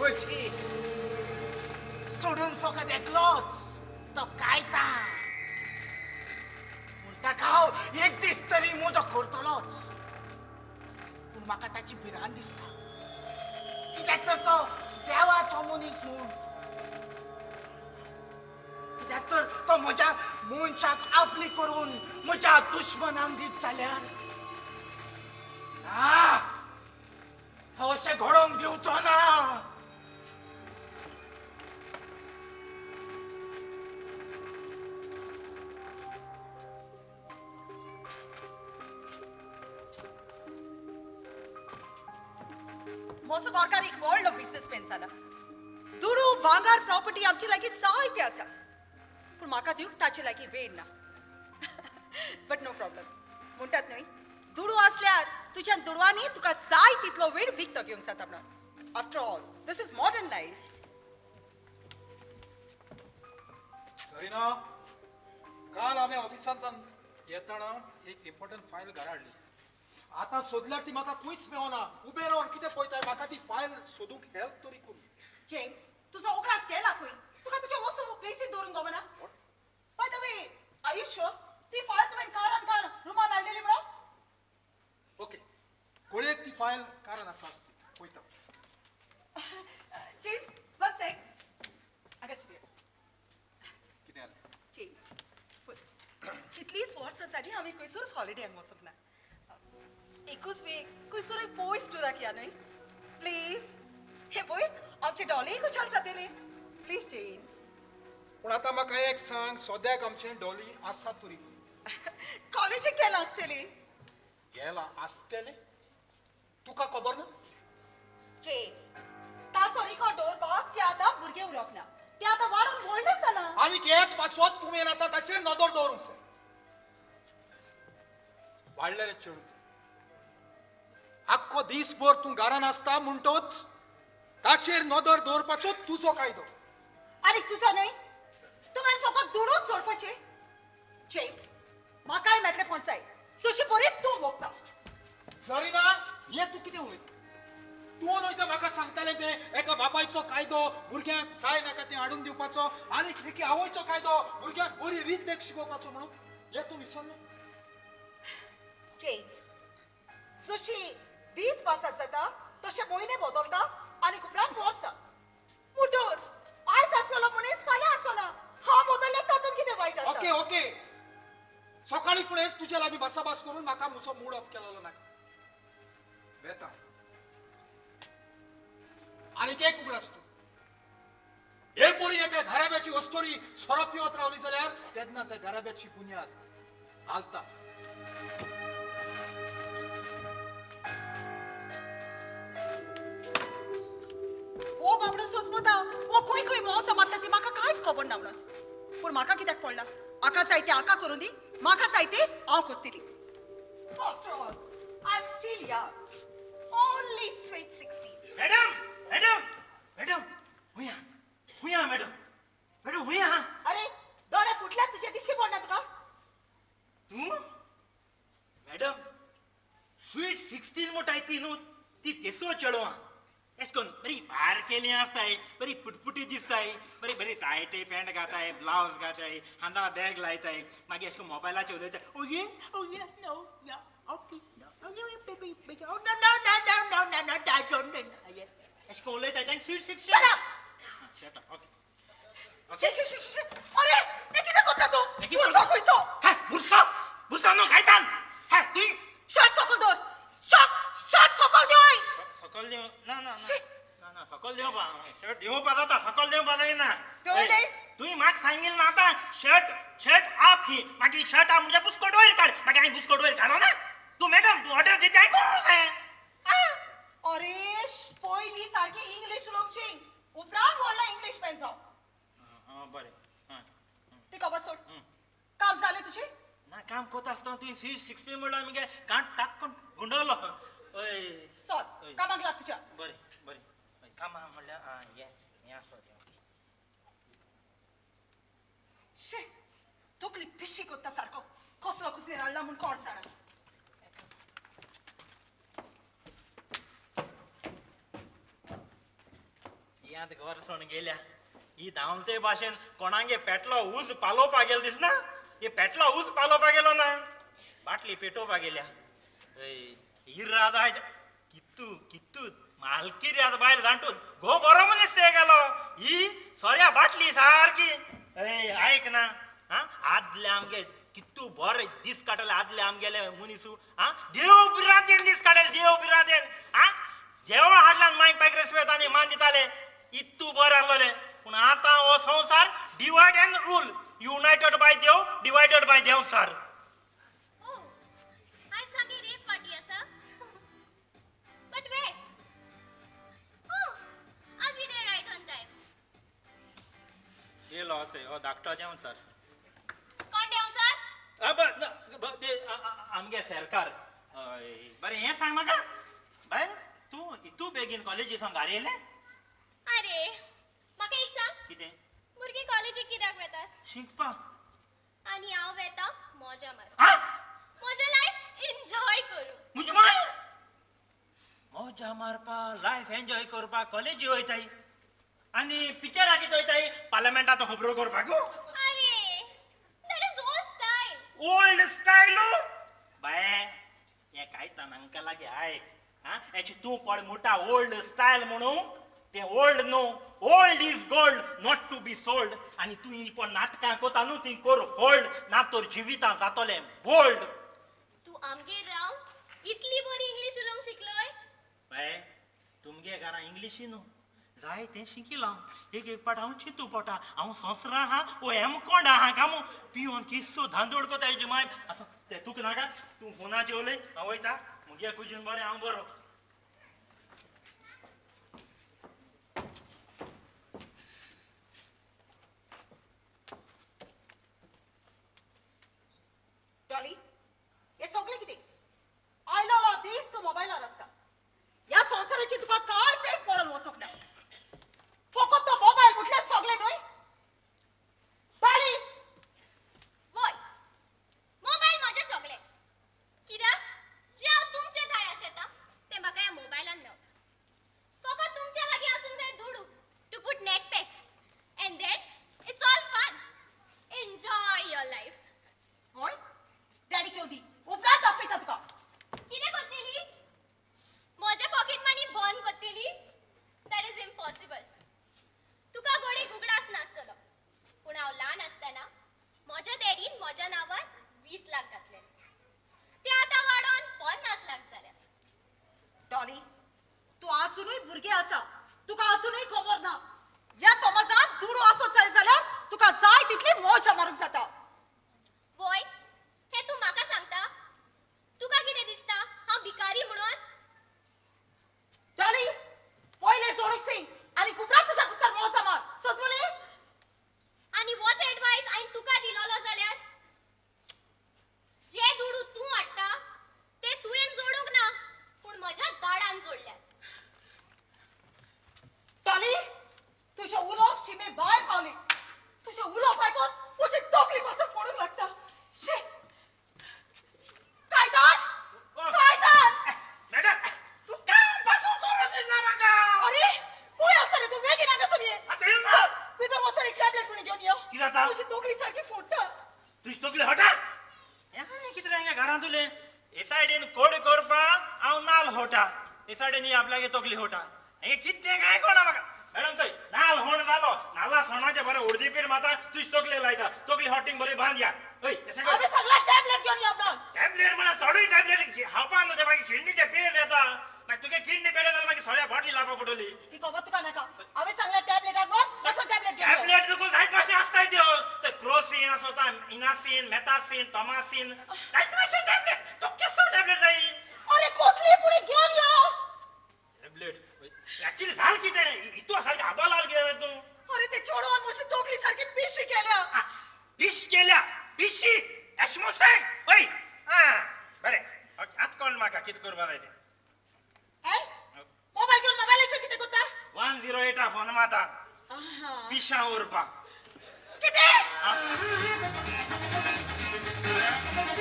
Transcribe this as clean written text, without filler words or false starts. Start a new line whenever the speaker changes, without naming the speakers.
कशी सोडून फकत एकलोच तो कायता. पूण ताका हांव एक दीस तरी म्हजो करतलोच. पूण म्हाका ताची भिरांत दिसता, कित्याक तर तो देवाचो मनीस म्हूण, कित्याक तर तो म्हज्या मनशाक आपली करून म्हज्या दुश्मनांक दीत जाल्यार ना, हांव अशें घडोवंक दिवचो ना.
म्हजो गोरकार एक व्हडलो बिजनेसमॅन जाला. दुडू भांगर प्रॉपर्टी आमचे लागीं जायते आसा, पूण म्हाका दिवंक ताचे लागीं वेळ ना. But no problem. म्हणटात न्हय, दुडू आसल्यार तुज्या दुडवांनी तुका जाय तितलो वेळ विकतो घेवंक जाता म्हणून. After all this is modern life.
Sarina, काल आमी ऑफिसांतल्यान येतना एक इम्पॉर्टंट फायल घरा हाडली. आतां सोदल्यार ती म्हाका खंयच मेळना. उबें रावन कितें पळयताय? म्हाका ती फायल सोदूंक हेल्प तरी करूं.
जेम्स, तुजो उगडास गेला खंय? तुका तुज्या वस्तू प्लेसीत दवरूंक गावना? By the way, are you sure ती फायल तुवें कारान काण रुमान हाडलेली म्हणून?
ओके, कोळयेक ती फायल कारान आसा आसती, पळयता.
James, one sec. आगा सुया.
कितें जालें?
जेम्स, कितलींच वर्सां जालीं हांवें खंयसरूच हॉलिडेक वचूंक ना. एकूच वीक खंयसरूय पयस टुराक या न्हय? प्लीज. हे पळय, आमचे डॉलीय खुशाल जातली. Please James.
पूण आतां म्हाका एक सांग, सद्याक आमचें डॉली आसा तरी
कॉलेजीक गेलां आसतली.
गेलां आसतलें? तुका खबर ना?
जेम्स, ताचो रिकॉर्ड दवरपाक ते आतां भुरगें उरोंक ना. ते आतां वाडून व्हडलें जालां.
आनीक हेच पासत तुवें आतां ताचेर नदर दवरूंक जाय. वाडलें रे चेडूं तें. आख्खो दीसभर तूं घरान आसता म्हणटोच ताचेर नदर दवरपाचो तुजो कायदो.
आनीक तुजो न्हय? तुवें फकत दुडूच जोडपाचे. जेम्स, म्हाकाय मेकळेपण जाय. सुशी बरी तूं भोगता.
जरीना, हें तूं कितें उलयता? तूं न्हय तें म्हाका सांगतालें तें एका बापायचो कायदो भुरग्यांक जाय नाका तें हाडून दिवपाचो, आनी एके आवयचो कायदो भुरग्यांक बरी रीत देख शिकोवपाचो म्हणून. हें तूं विसरलें?
जेम्स, जशी दीस पासात जाता तशे म्हयने बदलता आनी उपरांत वर्सां. म्हणटच आयज आसलेलो मनीस फाल्यां आसना. हांव बदल्लें तातूंत कितें वायट आसा?
ओके ओके, सकाळीं फुडेंच तुजे लागीं भासाभास करून म्हाका म्हजो मूड ऑफ केलेलो नाका. वेता आनीक एक उगडास तूं, हे पोरी एका घराब्याची अस्तोरी सोरो पिवत रावली जाल्यार तेन्ना त्या घराब्याची बुन्याद हालता.
हो बाबडो सोचमता हो खंय खंय मोसा मारता ती म्हाका कांयच खबर ना म्हणून. पूण म्हाका कित्याक पडला? आका जाय ते आका करून दी, म्हाका जाय ते हांव करतली. After all, I am still young. Only sweet 16.
Madam, madam, madam, हुया हुया मॅडम, मॅडम हुया.
अरे दोळे फुटल्यात तुजे, दिश्टी पडना तुका?
तूं मॅडम स्वीट 16 म्हणटाय ती न्हू, ती तेसो चेडवां एश कोन बरी बारकेली आसताय, बरी पुटपुटी दिसताय, बरी बरी टायट पॅन्ट घाताय, ब्लावज घाताय, हांदा बॅग लायताय, मागीर एश कोन मोबायलाचेर उलयताय. Oh yes, oh yes, no, yeah, okay, no, oh baby, oh no no no no no no no, I don't know. एश कोन उलयताय तांकां sweet 16.
Shut up!
Shut up, okay.
शी शी शी शी, अरे हे कितें करता तूं? बुरसो खंयचो?
हे बुरसो, बुरसो न्हू गायतान. हे तुवें
शर्ट सकयल दवर. शर्ट सकयल देंवय.
सकयल देंव? ना ना ना ना, सकयल देंवपा शर्ट देंवपा जाता, सकयल देंवपा जायना.
देंवय.
तुवें म्हाका सांगिल्लें ना आतां शर्ट शर्ट आप ही, मागीर शर्ट आप म्हणजे बुस्कोट वयर काड. मागीर हांवें बुस्कोट वयर काडो ना? तूं मॅडम तूं ऑर्डर दिता हांवें करूंक जाय.
अरे पयलीं सारकी इंग्लीश उलोवंक शीक, उपरांत व्हडलो इंग्लीश मॅन जाव.
बरें,
ती खबर सोड. काम जालें तुजें?
ना, काम कोता आसतना तुवें स्वीट 16 म्हणल्यार मगे कान टाक्कून गुंडवलो. हय,
चल कामाक लाग तुज्या.
बरें बरें, कामां म्हणल्यार आं हें हें आसा तें.
शी, तकली पिशी कोत्ता सारको. कसलो कुसनेर हाडला म्हूण कोण जाणा.
शियांत गरसण गेल्या. ही धांवते भाशेन कोणागे पेटलो उज पालोवपा गेलो दिसना. हे पेटलो उज पालोवपा गेलो ना, बाटली पेटोवपा गेल्या. इराद आयज कितू कितू मालकिरी आतां बायल जाणटून घो बरो मनीस ते गेलो. ही सोऱ्या बाटली सारकी. आयक ना, आं आदले आमगे कितू बरे दीस काडटले आदले आमगेले मनीसू. आं देव बिरादेन दीस काडले, देव बिरादेन. आं देवा हाडल्यान मायक पायक रेस्पेत आनी मान दिताले, इतू बरें आसलोले. पूण आतां हो संवसार divide and rule, united by Dev, divided by Devsar. गेलो हो धाकटो देंवचार.
कोण देंवचार?
आमगे सरकार. बरें हें सांग म्हाका बाय, तूं इतू बेगीन कॉलेजी सावन घार येयलें?
अरे म्हाका एक सांग,
कितें?
भुरगीं कॉलेजीक कित्याक वेतात?
शिकपाक.
आनी हांव वेता मजा मारूंक, म्हजें लायफ एन्जॉय करूंक.
म्हजी माय मजा मारपाक, लायफ एन्जॉय करपाक कॉलेजी वयताय आनी पिक्चरां कितें वयताय पार्लमेंटांत खबरो करपाक.
अरे that is old style.
Old style बाये, हें कायतान हांकां लागीं आयक. आं हेची तूं पळ म्हणटा ओल्ड स्टायल म्हणून, तें ओल्ड न्हू. Old is gold, not to be sold. आनी तूं ही पण नाटकां कोता न्हू, ती कर होल्ड, ना तर जिवितां जातलें बोल्ड.
तूं आमगेर राव इतली बरी इंग्लीश उलोवंक शिकलोय?
बाये तुमगे घरा इंग्लिशी न्हू जाय तें शिकिलां. एक एक पाट हांव चिंतू पोटा, हांव संवसारा आहा वो हेमकोंड आहा कामू पिवन किस्सो धांदोड कोता हेजी माय. आसा तें तुका नाका, तूं फोनाचेर उलय, हांव वयता मुगे कुजीन बरें, हांव बरो.
डॉली, हे सगळें कितें? आयलो दीस तूं मोबायलार आसता. ह्या संवसाराची तुका कांयच एक पडोन वचूंक ना. फकत तो मोबायल म्हटल्यार सगळें न्हय. डॉली,
वय मोबायल म्हजें सगळें. कित्याक जें हांव तुमचे थाय आशेता तें म्हाका ह्या मोबायलान मेवता. फकत तुमच्या लागीं आसूंक जाय दुडू to put net pack, and then it's all fun. Enjoy your life.
हय डॅडी घेवन दी, उपरांत दाखयता तुका.
कितें करतली? म्हजें पॉकेट मनी बंद करतली? That is impossible. तुका घडये उगडास नासतलो, पूण हांव ल्हान आसतना म्हज्या डॅडीन म्हज्या नांवार 20 लाख घातले, ते आतां वाडोवन 50 लाख जाल्या.
डॉली, तूं आजुनूय भुरगें आसा, तुका आजुनूय खबर ना. ह्या समाजांत दुडू आसत जाय जाल्यार तुका जाय तितली मजा मारूंक जाता.
वय हें तूं म्हाका सांगता? तुका कितें दिसता हांव भिकारी म्हणून?
डॉली, पयलें जोडूंक शीक आनी उपरांत तुज्या कुस्तार मजा मार, सजमले?
आनी होच एडवायस हांवें तुका दिलोलो जाल्यार जे दुडू तूं हाडटा ते तुवें जोडूंक ना, पूण म्हज्या दाडान जोडल्यात.
डॉली, तुजें उलोवप शिमे भायर पावली. तुजें उलोवप आयकून म्हजी तकली पासून फोडूंक लागता. शी, कायदान, कायदान.
मॅडम, तूं काम पासून करूंक दिसना म्हाका.
अरे खंय आसा रे तूं? बेगीन हांगासर ये.
आतां येवं ना.
भितर वचून एक टॅबलेट कोणी घेवन यो.
कितें जाता?
म्हजी तकली सारकी फोडटा.
तुजी तकली हटा. हें कितें हांगा घरांत उरलें? हे सायडीन कोड करपाक हांव नाल होटा, हे सायडीन ही आपल्यागे तकली होटा. हें कितें कांय कळना म्हाका. मॅडम चोय, नाल होण जालो, नाला सोणाचें बरें उर्दी पीठ माता तुजी तकली लायता, तकली हॉटींग बरी बांद या. हय
हांवें सगळ्या टॅबलेट घेवन यो आपणाक.
टॅबलेट म्हळ्यार चडूय टॅबलेट खावपा न्हू, तें मागीर किडनीचे पेज येता, मागीर तुगे किडनी पेडे जाल्यार मागीर सगळ्या बाटली लावपा पडटली.
ती खबर तुका नाका. हांवें सांगल्या टॅबलेट हाड म्हूण, वचून टॅबलेट घेवन यो.
टॅबलेट तुका जायत भाशेन आसताय त्यो. ते क्रोसीन आसता, इनासीन, मेथासीन, टोमासीन, जायते भाशेन टॅबलेट. तुका केसो टॅबलेट जाय?
अरे कसली पुणी घेवन यो.
टॅबलेट एक्चुअली जाल कितें? इतू सारकें आबोलाल कितें तूं?
अरे ते चेडवान म्हजी तकली सारकी पिशी केल्या.
पिश केल्या? पिशी एशमोसेंग. हय आं बरें, आतां कळ्ळें म्हाका कितें करपा जाय तें.
मोबायल घेवन मोबायलाचेर कितें करता?
108 फोन माता पिशां उरपाक.
कितें?